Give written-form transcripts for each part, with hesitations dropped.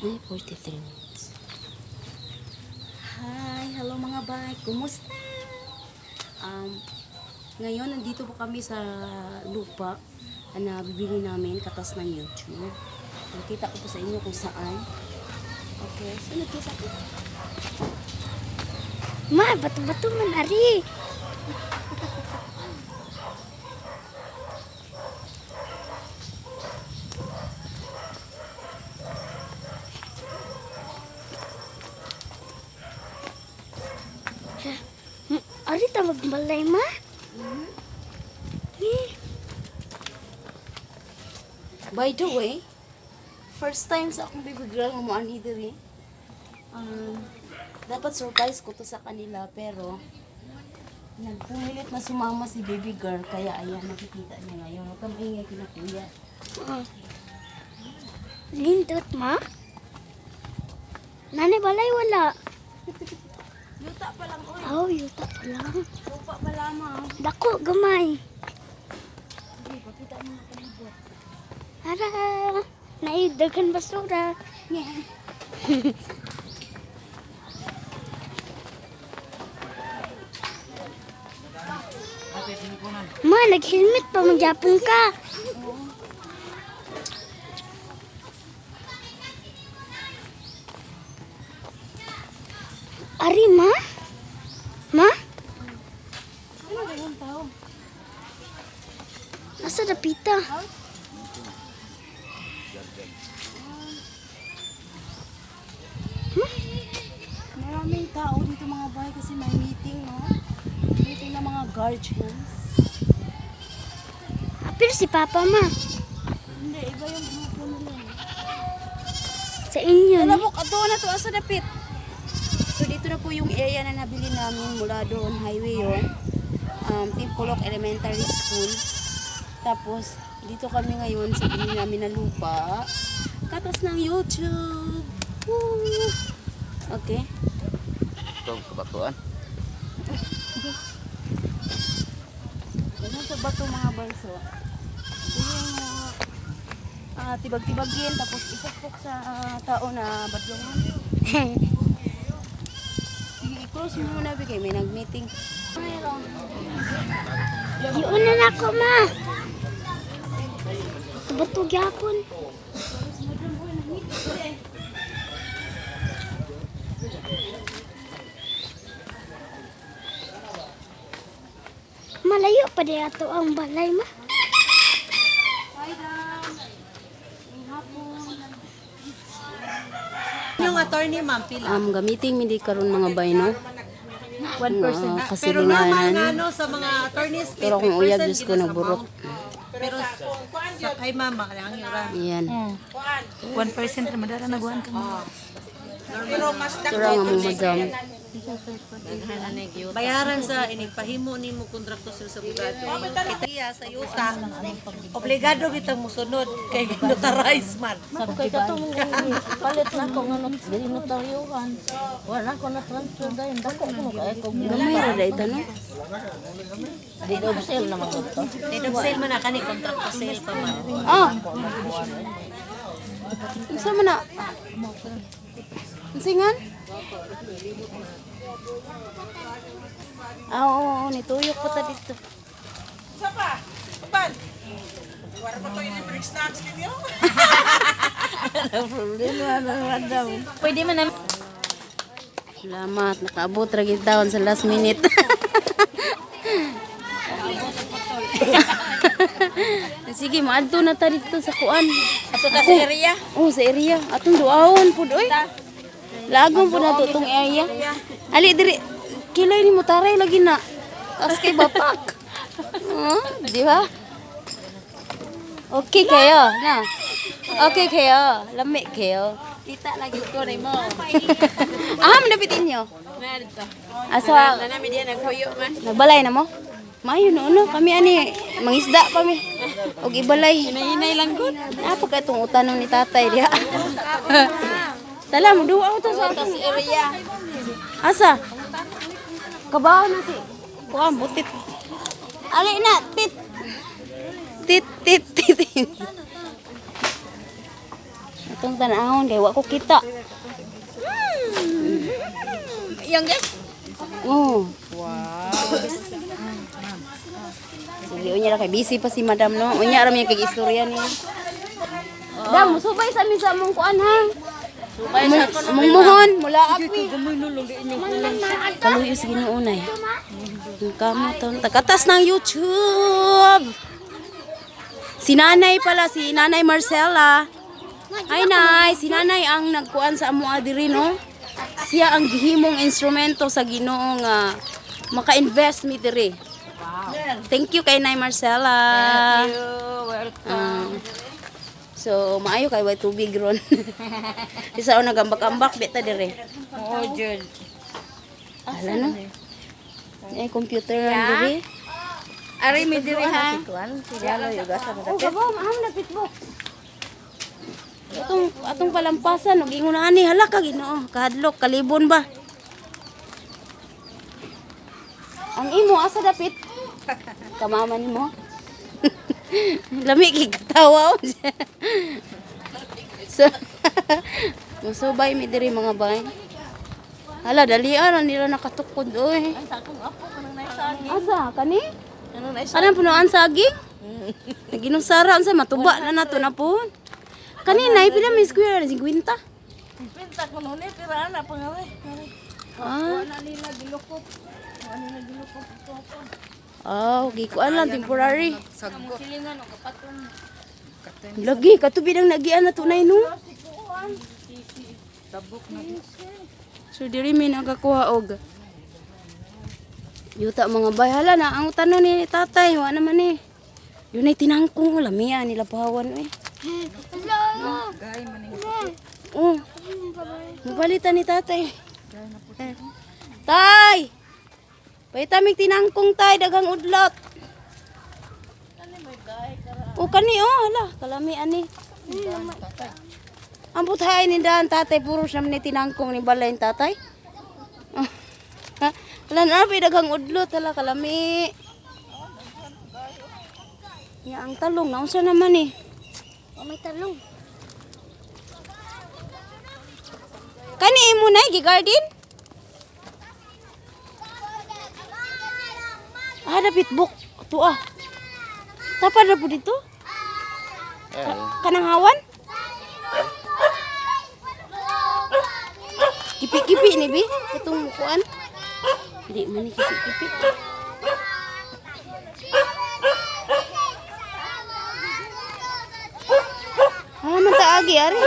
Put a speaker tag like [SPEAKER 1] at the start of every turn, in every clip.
[SPEAKER 1] Ay, 43 minutes. Hi! Hello, mga bay! Kumusta? Ngayon, nandito po kami sa lupa na bibili namin katas ng YouTube. Nakita ko po sa inyo kung saan. Okay, sunod kayo sa akin.
[SPEAKER 2] Ma, bato-bato man ari. Ari ta magbalay, ma? Eh,
[SPEAKER 1] By the way, first time sa akong baby girl nga moanhi diri. Dapat surprise ko to sa kanila, pero nagpumilit na sumama si baby girl, kaya ayan, nakikita niya ngayon. Huwag kang maingay kina kuya.
[SPEAKER 2] Ah. Lindot, ma? Nanay, balay wala.
[SPEAKER 1] Yuta pa lang, oy.
[SPEAKER 2] Oh, yuta pa lang.
[SPEAKER 1] Lupa pa lamang.
[SPEAKER 2] Dako, gamay.
[SPEAKER 1] Sige, pakita mo na palibot.
[SPEAKER 2] Ara, naidagan basura. Ma, nag-helmet pa, magyapon ka. Ari, ma? Ma?
[SPEAKER 1] Ano ganyan tao?
[SPEAKER 2] Nasa dapita.
[SPEAKER 1] Maraming tao dito, mga bay, kasi may meeting, no? Meeting ng mga guardians.
[SPEAKER 2] Ah, pero si Papa, ma.
[SPEAKER 1] Hindi, iba yung grupo nila, eh.
[SPEAKER 2] Sa inyo,
[SPEAKER 1] Alam
[SPEAKER 2] no?
[SPEAKER 1] mo, ato na to, asa dapit. So dito na po yung area na nabili namin mula doon, highway yon. Timpulok Elementary School. Tapos, dito kami ngayon sa binili namin na lupa. Katas ng YouTube. Woo! Okay.
[SPEAKER 3] Ito, kabatuan.
[SPEAKER 1] Ganyan sa bato, mga balso. Ito yung mga tibag-tibagin, tapos ipukpok sa tao na badlongan. Sige, i-close mo muna, bigay. May nag-meeting.
[SPEAKER 2] Iuna na ako, ma. Bato gyapon. Malayo pa di ato ang balay, ma.
[SPEAKER 1] Hi, Dam. May hapon.
[SPEAKER 4] Yung attorney, ma'am, pila?
[SPEAKER 1] Gamitin mi di karon, mga bay, no?
[SPEAKER 4] 1%.
[SPEAKER 1] Mga
[SPEAKER 4] Pero normal
[SPEAKER 1] kasilinganan.
[SPEAKER 4] na ano sa mga attorneys fee,
[SPEAKER 1] Pero kung uyab,
[SPEAKER 4] 3%
[SPEAKER 1] Diyos ko,
[SPEAKER 4] gina sa
[SPEAKER 1] nagburok.
[SPEAKER 4] amount. Pero sa kay mama, ang ira.
[SPEAKER 1] Ayan.
[SPEAKER 5] 1% na madara nagwan ka mo.
[SPEAKER 1] Tura nga mo, madam.
[SPEAKER 4] Bayaran sa inig pahimo nimo kontrakto sila sa abogado. Kita iya sa yuta. Obligado kitang musunod kay notarize man.
[SPEAKER 6] Sabi kay katong palit na ko nga dili notaryuhan. Wala ko na transfer dayon. Dako ko kay ko.
[SPEAKER 1] Gamay ra dai ta, no?
[SPEAKER 6] Deed of sale naman to.
[SPEAKER 4] Deed of sale man na kani, contract to sale pa man.
[SPEAKER 1] Ah. Unsa man na? Unsingan? Ah, oo, oo, nituyok pa ta dito.
[SPEAKER 7] Isa pa. Uban. Wala pa to libreng snacks ninyo.
[SPEAKER 5] Pwede man na.
[SPEAKER 1] Salamat, nakaabot ra gid taon sa last minute. Sige, maadto na ta dito sa kuan.
[SPEAKER 5] Ato ta sa area.
[SPEAKER 1] Oh, sa area. Atong duawon pud oy. Lagom pud nato tong area. Ali diri kilay ni mo taray lagi na. Taas kay bapak. Huh? Di ba? Okay kayo, na. Okay kayo, lami kayo.
[SPEAKER 5] Kita lagi ko nimo.
[SPEAKER 1] Ah, manapit inyo.
[SPEAKER 5] Na dito.
[SPEAKER 1] Asa
[SPEAKER 5] Na nami diyan naghuyo man.
[SPEAKER 1] Nagbalay na mo? Maayo no, no. Kami ani mangisda pa mi. Og ibalay.
[SPEAKER 5] Hinay lang gud.
[SPEAKER 1] Ah, pagka itong utanon ni tatay diha. Tala mo duwa to sa atong
[SPEAKER 5] Area.
[SPEAKER 1] Asa? Kabaw na si kuan butit. Ali na tit. Tit tit tit. Atong tanahon kay wa ko kita.
[SPEAKER 5] Yang guys.
[SPEAKER 1] Oh. Wow. Sige, unya ra kay busy pa si madam no. Unya ra may kay istorya niya. Dam, subay sa mi sa among kuan ha. Subay sa among muhon, mula akmi. Kaluyo sa Ginoo nay. Ang kamo taon takatas ng YouTube. Si nanay pala, si Nanay Marcela. Ay nay, si nanay ang nagkuan sa amo diri no. Siya ang gihimong instrumento sa Ginoo nga maka-invest mi diri. Thank you kay Nay Marcela.
[SPEAKER 5] Thank you. Welcome.
[SPEAKER 1] So maayo kay way tubig ron. Isa o nagambak-ambak beta dire.
[SPEAKER 5] Oo, Jud.
[SPEAKER 1] Ala no. Eh computer lang diri.
[SPEAKER 5] Ari mi diri ha.
[SPEAKER 1] Oh, gabo, maam na pitbok. Atong atong palampasan og ingon ani hala ka Ginoo, kahadlok kalibon ba. Ang imo asa dapit? Kamama nimo. Lami kay katawa. oh. So, musubay mi diri mga bay. Hala dali ara nila nakatukod oy.
[SPEAKER 6] Ay, sa akong apo kanang naisagi.
[SPEAKER 1] Asa kani?
[SPEAKER 6] Kanang naisagi.
[SPEAKER 1] Kanang punuan saging? Naginusara unsa matuba na nato na po. Kanina pila may square 50.
[SPEAKER 6] Pinta ko noon eh, pero ana pa nga eh.
[SPEAKER 1] Ah. Ah, gikuan lang temporary. Lagi katubi ang nagian na tunay no. So diri mi nagakuha og yuta mga bay hala na ang tanon ni tatay wa naman eh. Yun ay tinangkong lamia nila pahawan eh.
[SPEAKER 2] Hello.
[SPEAKER 1] Oh. Mapalitan ni tatay. Tay! Paitamig tinangkong tay, daghang udlot. O kani oh, hala, kalami ani. Ang putay ni daan tatay, puro siya ni tinangkong ni balay ni tatay. Hala na, may daghang udlot, hala, kalami. Ya, ang talong, naunsa naman eh.
[SPEAKER 2] Oh, may talong.
[SPEAKER 1] Kani imo na gi-garden? Ah, dapit buk. Tuah. Tapad na po dito?
[SPEAKER 3] Eh,
[SPEAKER 1] Kanang hawan? Kipi-kipi ni bi? Itong kuan? Di man ni kipi-kipi. Ah, man taagi ari.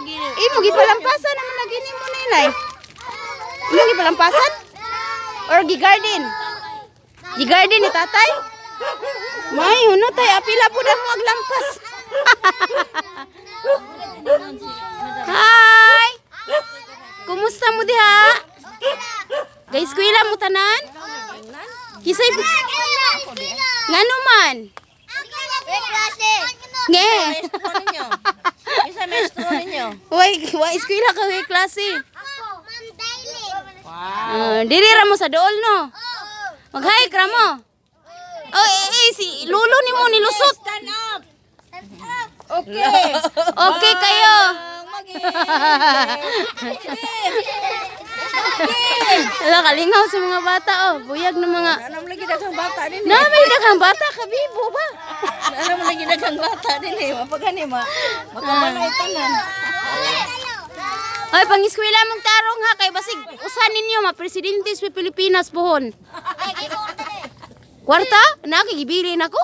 [SPEAKER 3] dire.
[SPEAKER 1] Imo gipalampasan naman lagi nimo ninay. Imo gipalampasan? Or gi-garden? Gi-garden ni tatay? May uno tay apila po na mo aglampas. Hi. Kumusta mo diha? Guys, kuila mo tanan? Kisay Ngano man? Nge.
[SPEAKER 6] Maestro ninyo. Isa maestro ninyo.
[SPEAKER 1] Way, wa eskwela ka way klase. Ah, diri ra mo sa dool no. Mag-hike ra mo. Oh, eh, eh, si lulo nimo nilusot.
[SPEAKER 5] Stand up. Okay.
[SPEAKER 1] Okay kayo. Ala kalingaw sa mga bata oh, buyag ng mga.
[SPEAKER 7] Ano mo lagi daghang bata din?
[SPEAKER 1] Na may daghang bata kabibo ba?
[SPEAKER 6] Ano mo lagi daghang bata din eh. Mapagani ma. Makabalay tanan.
[SPEAKER 1] Ay, pangiskwela mong tarong ha kay basig usa ninyo ma presidente sa Pilipinas pohon. Kwarta? Nakigibili na ko.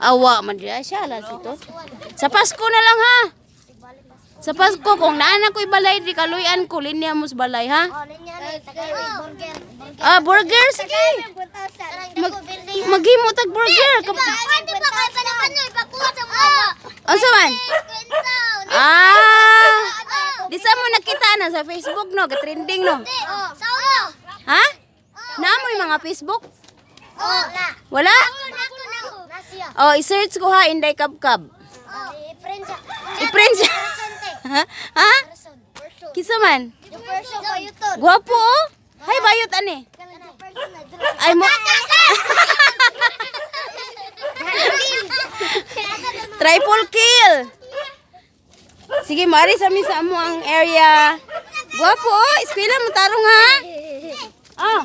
[SPEAKER 1] Awa man diya siya la sito. Sa Pasko na lang ha. Sa Pasko kung naan ako balay di kaluyan ko linya mo sa balay ha. Ah, burger sige. Mag maghimo tag burger. Unsa man? Ah! Di sa mo nakita na sa Facebook no, ga-trending no. Ha? Naamoy mga Facebook? Wala? Oh, i-search ko ha Inday Kabkab. I-friend siya. Ha? Kisa man? Gwapo oh. Hay bayot ani. Ay mo. Triple kill. Sige, mari sa amin sa amo ang area. Gwapo, oh. Eskwela mo tarong ha. Ah.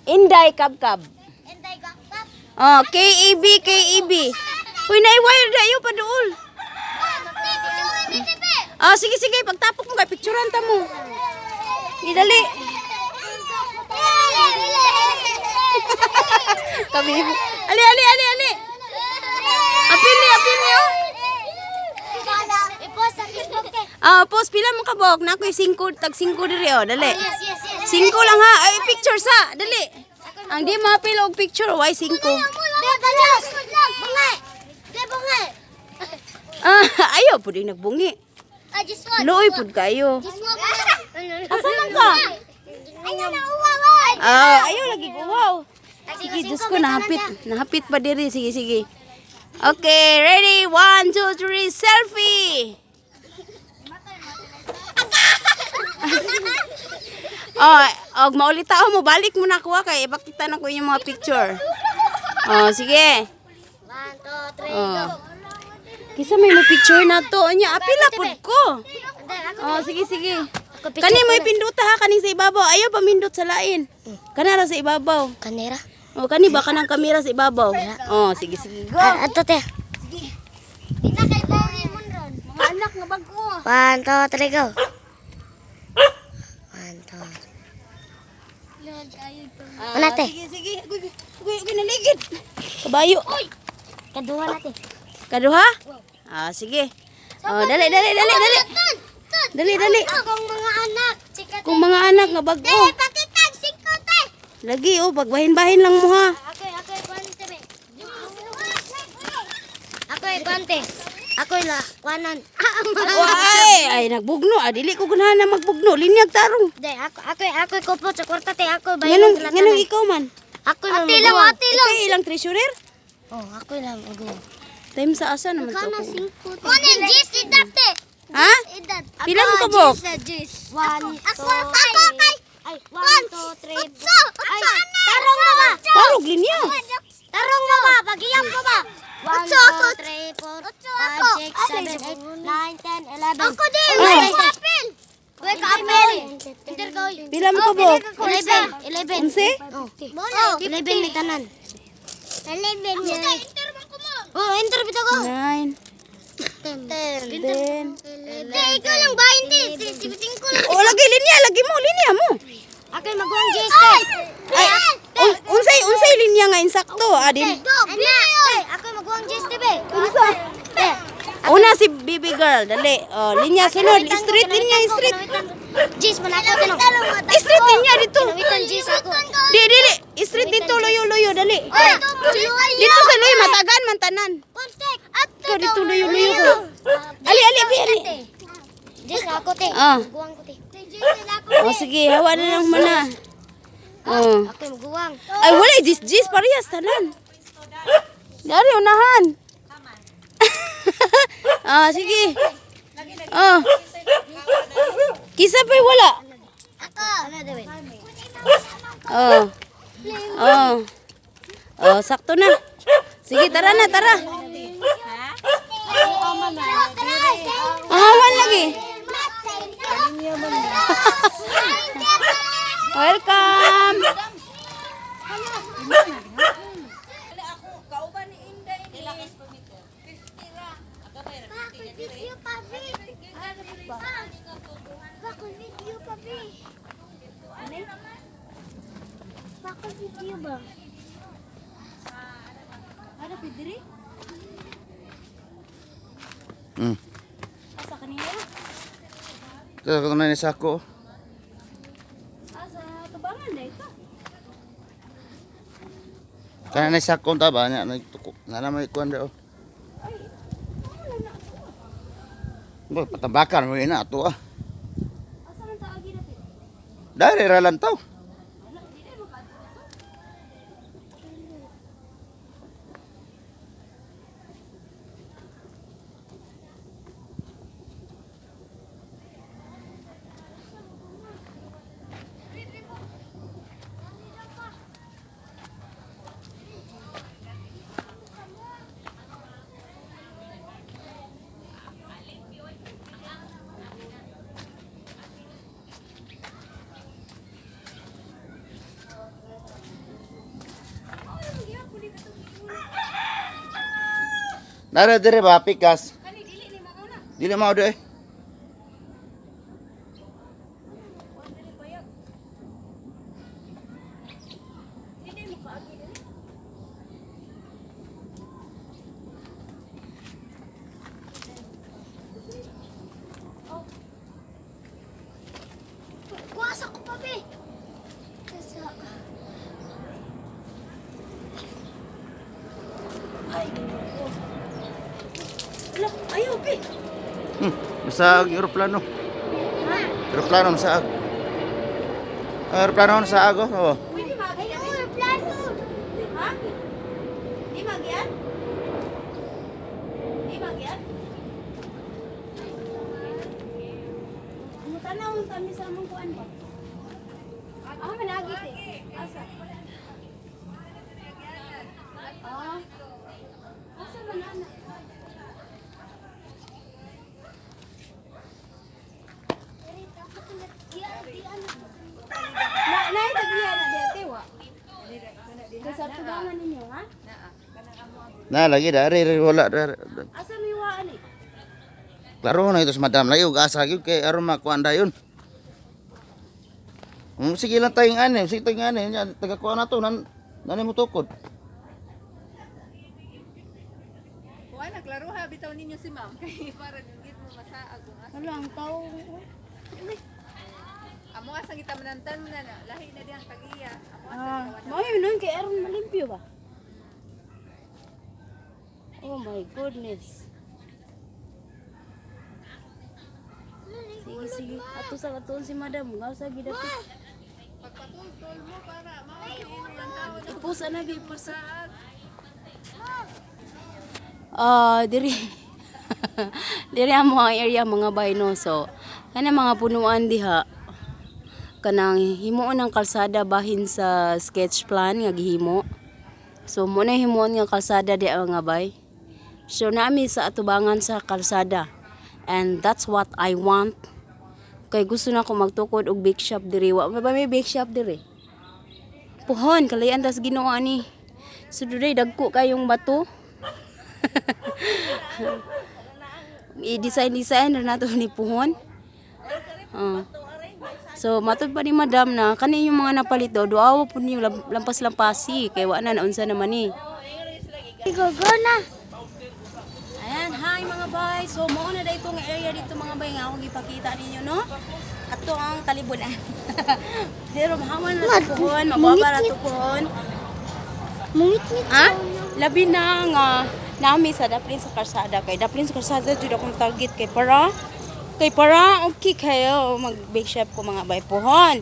[SPEAKER 1] Inday Kabkab.
[SPEAKER 2] Inday gakap.
[SPEAKER 1] Oh, KEB, KEB. Uy, nai-wire na iyo paduol. Ah, sige, sige, pagtapok mo kay picturean ta mo. Idali. Kami. Ali, ali, ali, ali. Apili, apili, oh.
[SPEAKER 2] I-post sa Facebook eh.
[SPEAKER 1] Ah, post pila mo kabok na ako'y 5 tag 5 diri oh, dali.
[SPEAKER 2] Yes, yes, yes.
[SPEAKER 1] 5 lang ha. Ay, picture sa, dali. Ang di mapil og picture, why 5?
[SPEAKER 2] De, bajas! Bunga! De, bunga!
[SPEAKER 1] Ah, ayaw pud yung nagbungi.
[SPEAKER 2] Ah, just one.
[SPEAKER 1] Luoy pud kayo.
[SPEAKER 2] Just one.
[SPEAKER 1] Asa man ka?
[SPEAKER 2] Ay, na, nauwa,
[SPEAKER 1] Ah, ayaw lagi ko. Wow. Sige, Diyos ko, nahapit. Nahapit pa diri. Sige, sige. Okay, ready? 1, 2, 3, selfie! Oh, og maulit ako mo, balik mo na kuha kay ipakita na ko yung mga picture. Oh, sige.
[SPEAKER 2] 1, 2, 3,
[SPEAKER 1] Oh.
[SPEAKER 2] go.
[SPEAKER 1] Kisa may mo picture na to. Anya, apila pud ko. Oh, sige, sige. Kani mo ipinduta ha, kani sa ibabaw. Ayaw pamindot sa lain. Kana ra sa ibabaw.
[SPEAKER 2] Kanira?
[SPEAKER 1] Oh, kani ba kanang kamera sa ibabaw? Oh, sige, sige. Go.
[SPEAKER 2] Ato, te.
[SPEAKER 1] Mga anak nga bag-o.
[SPEAKER 2] 1, 2, 3, go. 1, 2,
[SPEAKER 1] Ah,
[SPEAKER 2] Ano, te?
[SPEAKER 1] Sige, sige. Uy, uy, uy, naligid. Kabayo.
[SPEAKER 2] Kaduha natin.
[SPEAKER 1] Kaduha? Ah, sige. Oh, dali, dali, dali, dali. Dali, dali.
[SPEAKER 2] Akong mga anak. Sikat.
[SPEAKER 1] Kung mga anak nga bag-o.
[SPEAKER 2] Pakitag, sikote.
[SPEAKER 1] Lagi oh, pagbahin-bahin lang mo ha.
[SPEAKER 2] Ako, ako, kwante, be. Ako, kwante. Ako, la, kwanan.
[SPEAKER 1] Ay, ay nagbugno. Ah, dili ko ganahan na magbugno. Linyag tarong.
[SPEAKER 2] De, ako, ako, ako, kupot sa kwarta, te. Ako,
[SPEAKER 1] Nganong
[SPEAKER 2] bayan sila
[SPEAKER 1] nganong
[SPEAKER 2] tanan.
[SPEAKER 1] ikaw man?
[SPEAKER 2] Ako, ate lang, ate lang.
[SPEAKER 1] Ikaw ilang treasurer?
[SPEAKER 2] Oh, ako lang, magawa.
[SPEAKER 1] Time sa asa naman to ako.
[SPEAKER 2] One and G's, edad, te.
[SPEAKER 1] Ha?
[SPEAKER 2] Edad.
[SPEAKER 1] Pila mo kabok?
[SPEAKER 2] One, two, three. Ay, 1, 2, 3. Ay, tarong mo ba?
[SPEAKER 1] Tarog linya.
[SPEAKER 2] Tarong mo ba? Pagiyam ko ba? 1, 2, 3, 4, 5, 6, 7, 8, 9, 10, 11. Ako din!
[SPEAKER 1] Ay.
[SPEAKER 2] Apel! Uy, ka-apel! Inter ko.
[SPEAKER 1] Pila mo kabok?
[SPEAKER 2] 11. 11.
[SPEAKER 1] Unse?
[SPEAKER 2] Oh, 11 may tanan. 11. Oh, enter bitaw ko.
[SPEAKER 1] 9,
[SPEAKER 2] 10.
[SPEAKER 1] 10.
[SPEAKER 2] 11. Ikaw lang ba? Hindi. 75 lang.
[SPEAKER 1] Oh, lagi linya, lagi mo, linya mo.
[SPEAKER 2] Ako maguang J's te.
[SPEAKER 1] Ay, unsay unsay linya nga insakto, adin.
[SPEAKER 2] Ako maguang J's te be.
[SPEAKER 1] Unsa?
[SPEAKER 2] Te.
[SPEAKER 1] Una si baby girl, dali. Oh, linya sunod, street linya, street.
[SPEAKER 2] J's man ako tanong.
[SPEAKER 1] Street linya dito.
[SPEAKER 2] Kinawitan J's ako.
[SPEAKER 1] Di dili, street dito luyo luyo dali. Dito sa luyo matagan man tanan.
[SPEAKER 2] Kontek.
[SPEAKER 1] Ikaw dito luyo luyo ko. Ali ali bi ali.
[SPEAKER 2] J's na ako te.
[SPEAKER 1] Ah.
[SPEAKER 2] Maguang ko te.
[SPEAKER 1] Oh, sige, hawa na lang mana. Oh.
[SPEAKER 2] Ako maguang.
[SPEAKER 1] Ay, wala, jis jis parehas tanan. Dari unahan. Ah, sige. Oh. Kisa pa'y wala.
[SPEAKER 2] Ako. Ano de
[SPEAKER 1] Oh. Oh. Oh, sakto na. Sige, tara na, tara. Ahawan lagi. Welcome.
[SPEAKER 2] Video pa, Bi. Bakit video pa, Bi? Bakit video ba?
[SPEAKER 1] Ano, Pedri? Asa kanina?
[SPEAKER 3] Ito ko na ni sako.
[SPEAKER 1] Asa tubangan na ito.
[SPEAKER 3] Kana ni sako ta ba nya nagtuko. Na na may kuan daw. Boy, patambakan mo ina ato ah.
[SPEAKER 1] Asa man ta agi dapit?
[SPEAKER 3] Dali ra lang taw. Nara dire ba pikas? Dili mao eh.
[SPEAKER 2] Kuwasa ko pa, be. Kasa.
[SPEAKER 1] Ala, ayaw, be.
[SPEAKER 3] Masaag yung eroplano. Eroplano masaag. Ang eroplano masaag oh. Oh.
[SPEAKER 1] Pwede maagi
[SPEAKER 2] Ay, oh, plano.
[SPEAKER 1] Ha? Di magyan? Di magyan? Mutanaw kami sa among kuan ba? Ah, managit eh. Asa? Ah. Asa man ana? Na na tagiya na di wa. Kaysa tubangan ninyo ha?
[SPEAKER 3] Na lagi da re re, wala da.
[SPEAKER 1] Asa may waan eh?
[SPEAKER 3] Klaro na ito sa madam layo asa gyud kay aron makuan dayon. Sige lang tayong ani, sige tayong ani, nya taga kuan na to nan nanay mo tukod.
[SPEAKER 7] Kuha na, klaro ha, bitaw ninyo si ma'am. Kay para git mo masaag kung asa.
[SPEAKER 1] Wala ang tao.
[SPEAKER 7] Amo asang gitamanantan mo na na, lahi na diyang tagiya. Amo asang
[SPEAKER 1] Ah, mao yun nun kay aron malimpyo ba? Oh my goodness. Sige, sige. Ato sa katuon si madam. Nga sa gidapit.
[SPEAKER 7] Pagpatultol mo para mao ang tao.
[SPEAKER 1] Ipusa na, ipusa. Ah, diri. Diri ang mga area mga bay no. So, kana mga punuan diha kanang himuon ang kalsada bahin sa sketch plan nga gihimo. So mo na himuon nga kalsada di mga bay. So naami sa atubangan sa kalsada. And that's what I want. Kay gusto na ko magtukod og bake shop diri. Wa ba may bake shop diri? Puhon, kalayan tas Ginoo ani. So dunay dagko kayong bato. I-design-design na nato ni Puhon. Oh. So matod pa ni madam na kani yung mga napalit daw duawa po niyo lampas-lampasi kay wa na naunsa naman ni.
[SPEAKER 2] Gogo na.
[SPEAKER 1] Ayan, hi mga bay. So mao na dayto nga area dito mga bay nga akong gipakita ninyo no. Ato ang kalibunan. Pero mahaman na to puhon, mababa na to puhon.
[SPEAKER 2] Mungit-ngit.
[SPEAKER 1] Ha? Labi na nga nami sa daplin sa kalsada kay daplin sa kalsada jud akong target kay para okay kayo mag bake shop ko mga bay puhon.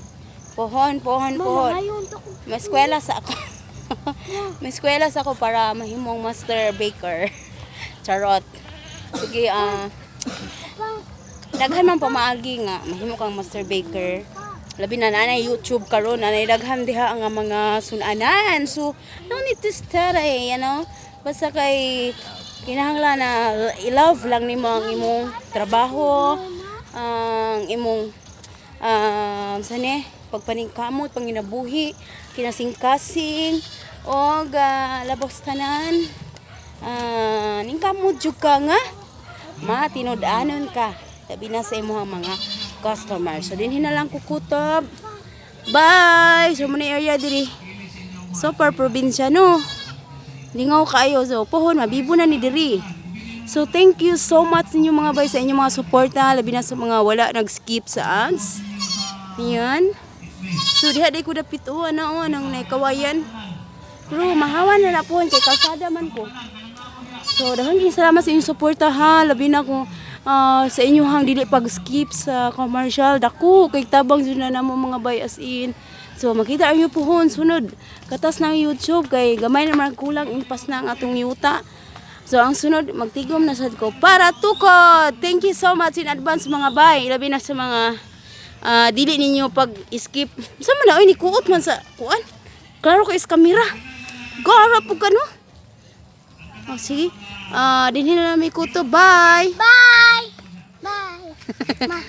[SPEAKER 1] Puhon, puhon, puhon.
[SPEAKER 2] Ngayon to ko.
[SPEAKER 1] May eskwela sa ako. May eskwela sa ako para mahimong master baker. Charot. Sige, daghan man pamaagi nga mahimo kang master baker. Labi na nanay YouTube karon, nanay daghan diha nga mga sunanan. So, no need to study. Basta kay kinahanglan na i-love lang nimo ang imong trabaho, ang imong sani pagpaningkamot, panginabuhi, kinasingkasing, og labos tanan. Ningkamot jud ka nga matinud-anon ka labi na sa imong mga customer. So dinhi na lang kukutob. Bye. So mo na area diri. Super probinsya no. Lingaw kaayo so pohon mabibo na ni diri. So thank you so much ninyo mga bay sa inyong mga suporta labi na sa mga wala nag-skip sa ads. Ayan. So diha day ko dapit o ana o anang nakawayan. Pero mahawa na na pohon kay kalsada man ko. So, daghan kayong salamat sa inyong suporta ha. Labi na ko sa inyong dili pag-skip sa commercial. Dako kay tabang jud na namo mga bay as in. So, makita ang puhon sunod katas ng YouTube kay gamay na man kulang impas na ang atong yuta. So, ang sunod magtigom na sad ko para tukod. Thank you so much in advance mga bay. Labi na sa mga dili ninyo pag-skip. Sa man na oy ni kuot man sa kuan. Klaro kay is kamera. Gara po ka no. Oh, sige. Dinhi na namin kuto. Bye.
[SPEAKER 2] Bye. Bye. Ma.